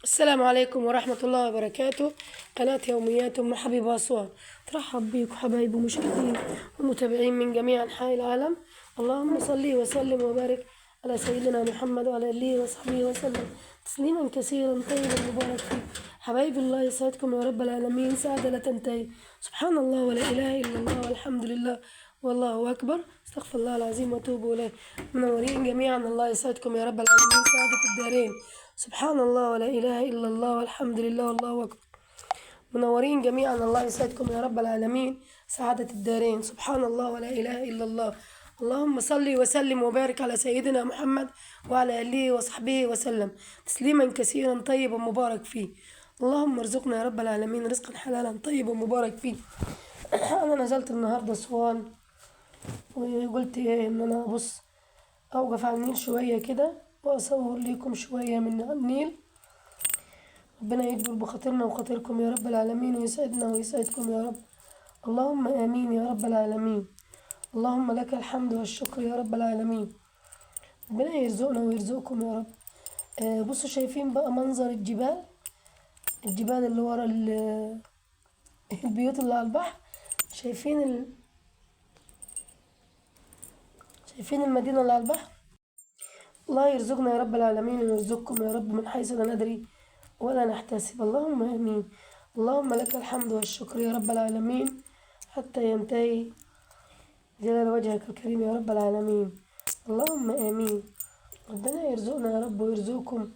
السلام عليكم ورحمة الله وبركاته. قناة يوميات أم حبيبة أسوان ترحب بيكم حبايب ومشاهدين ومتابعين من جميع أنحاء العالم. اللهم صل وسلم وبارك على سيدنا محمد وعلى آله وصحبه وسلم تسليما كثيرا طيبا مبارك فيه. حبايبي الله يسعدكم يا رب العالمين، سعادة لا تنتهي. سبحان الله ولا إله إلا الله والحمد لله والله أكبر، استغفر الله العظيم وأتوب إليه. منورين جميعا، الله يسعدكم يا رب العالمين، سعادة الدارين. سبحان الله ولا إله إلا الله والحمد لله والله أكبر. منورين جميعا، الله يسعدكم يا رب العالمين، سعادة الدارين. سبحان الله ولا إله إلا الله. اللهم صل وسلم وبارك على سيدنا محمد وعلى آله وصحبه وسلم تسليما كثيرا طيبا مبارك فيه. اللهم ارزقنا يا رب العالمين رزقا حلالا طيبا مبارك فيه. أنا نزلت النهارده أسوان وقلت إيه إن أنا أبص أوقف على النيل شوية كده وأصور ليكم شوية من النيل. ربنا يجبر بخاطرنا وخاطركم يا رب العالمين، ويسعدنا ويسعدكم يا رب. اللهم آمين يا رب العالمين. اللهم لك الحمد والشكر يا رب العالمين. ربنا يرزقنا ويرزقكم يا رب. بصوا شايفين بقى منظر الجبال، الجبال اللي ورا البيوت اللي على البحر. شايفين المدينة اللي على البحر. الله يرزقنا يا رب العالمين ويرزقكم يا رب من حيث لا ندري ولا نحتسب. اللهم آمين. اللهم لك الحمد والشكر يا رب العالمين حتى ينتهي جلال وجهك الكريم يا رب العالمين. اللهم آمين. ربنا يرزقنا يا رب ويرزقكم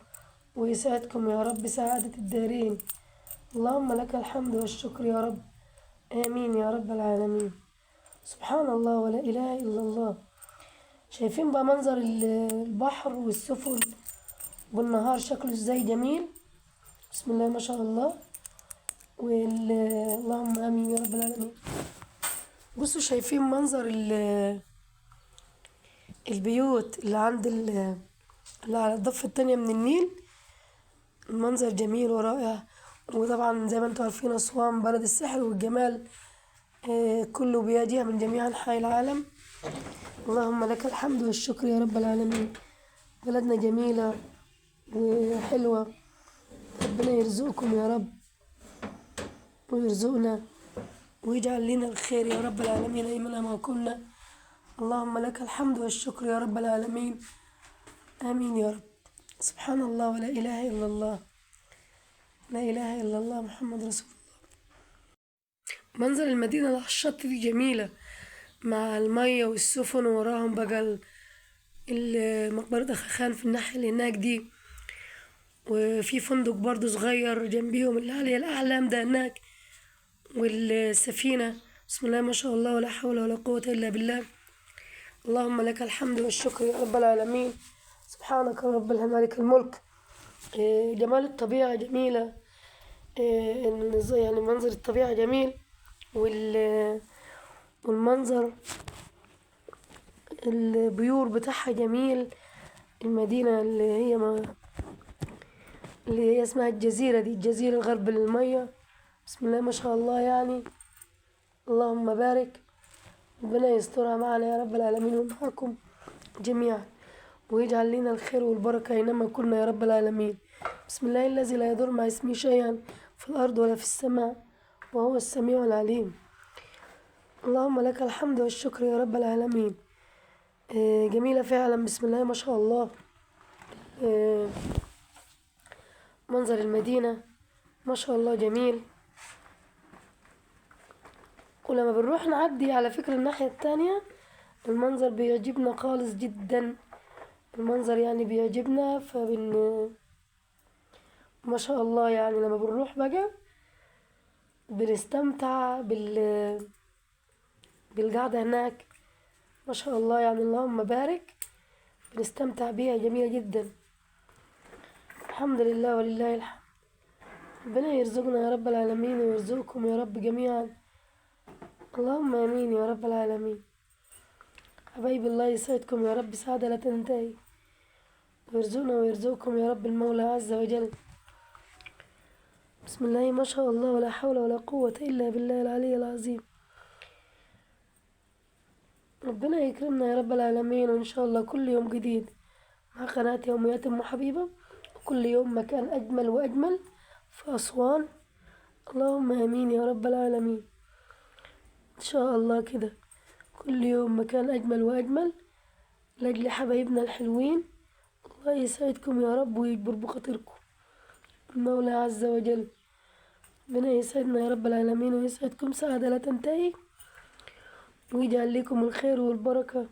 ويسعدكم يا رب سعادة الدارين. اللهم لك الحمد والشكر يا رب. آمين يا رب العالمين. سبحان الله ولا إله إلا الله. شايفين بقى منظر البحر والسفن بالنهار شكله ازاي جميل. بسم الله ما شاء الله. اللهم آمين يا رب العالمين. بصوا شايفين منظر البيوت اللي عند اللي على الضفة التانية من النيل. المنظر جميل ورائع. وطبعا زي ما انتم عارفين أسوان بلد السحر والجمال، كله بيجيها من جميع أنحاء العالم. اللهم لك الحمد والشكر يا رب العالمين. بلدنا جميلة وحلوة، ربنا يرزقكم يا رب ويرزقنا ويجعل لنا الخير يا رب العالمين أينما كنا. اللهم لك الحمد والشكر يا رب العالمين. آمين يا رب. سبحان الله ولا إله إلا الله. لا إله إلا الله محمد رسول الله. منظر المدينة اللي على الشط دي جميلة مع المية والسفن، ووراهم بقى مقبرة أخا خان في الناحية اللي هناك دي، وفي فندق برضو صغير جنبيهم اللي عليه الأعلام ده هناك، والسفينة. بسم الله ما شاء الله ولا حول ولا قوة إلا بالله. اللهم لك الحمد والشكر يا رب العالمين. سبحانك يا رب مالك الملك. جمال الطبيعة جميلة. يعني منظر الطبيعة جميل، والمنظر البيور بتاعها جميل. المدينة اللي هي اسمها الجزيرة دي، الجزيرة الغرب للمية. بسم الله ما شاء الله، يعني اللهم بارك. ربنا يسترها معنا يا رب العالمين ومعكم جميعا، ويجعل لنا الخير والبركة أينما كنا يا رب العالمين. بسم الله الذي لا يضر مع اسمه شيئا في الأرض ولا في السماء وهو السميع العليم. اللهم لك الحمد والشكر يا رب العالمين. جميلة فعلا، بسم الله ما شاء الله. منظر المدينة ما شاء الله جميل. ولما بنروح نعدي على فكرة الناحية التانية المنظر بيعجبنا خالص جدا. المنظر يعني بيعجبنا، ما شاء الله. يعني لما بنروح بقى بنستمتع بالقعدة هناك ما شاء الله، يعني اللهم بارك، بنستمتع بيها، جميلة جدا. الحمد لله ولله الحمد. ربنا يرزقنا يا رب العالمين ويرزقكم يا رب جميعا. اللهم آمين يا رب العالمين. حبايبي الله يسعدكم يا رب سعادة لا تنتهي، ويرزقنا ويرزقكم يا رب المولى عز وجل. بسم الله ما شاء الله ولا حول ولا قوة إلا بالله العلي العظيم. ربنا يكرمنا يا رب العالمين، وإن شاء الله كل يوم جديد مع قناة يوميات أم حبيبة. وكل يوم مكان أجمل وأجمل في أسوان. اللهم آمين يا رب العالمين. إن شاء الله كده كل يوم مكان أجمل وأجمل لأجل حبايبنا الحلوين. الله يسعدكم يا رب ويجبر بخاطركم المولى عز وجل. ربنا يسعدنا يا رب العالمين ويسعدكم سعادة لا تنتهي، ويجعل لكم الخير والبركة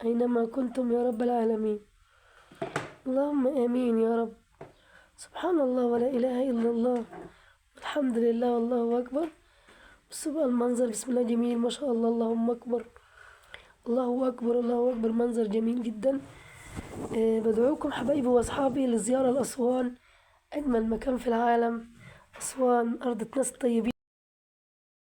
أينما كنتم يا رب العالمين. اللهم آمين يا رب. سبحان الله ولا إله إلا الله الحمد لله والله أكبر. بصوا بقى المنظر، بسم الله جميل ما شاء الله، اللهم أكبر، الله أكبر، الله أكبر، منظر جميل جدا. بدعوكم حبايبي وأصحابي لزيارة لأسوان، أجمل مكان في العالم، أسوان أرض ناس طيبين.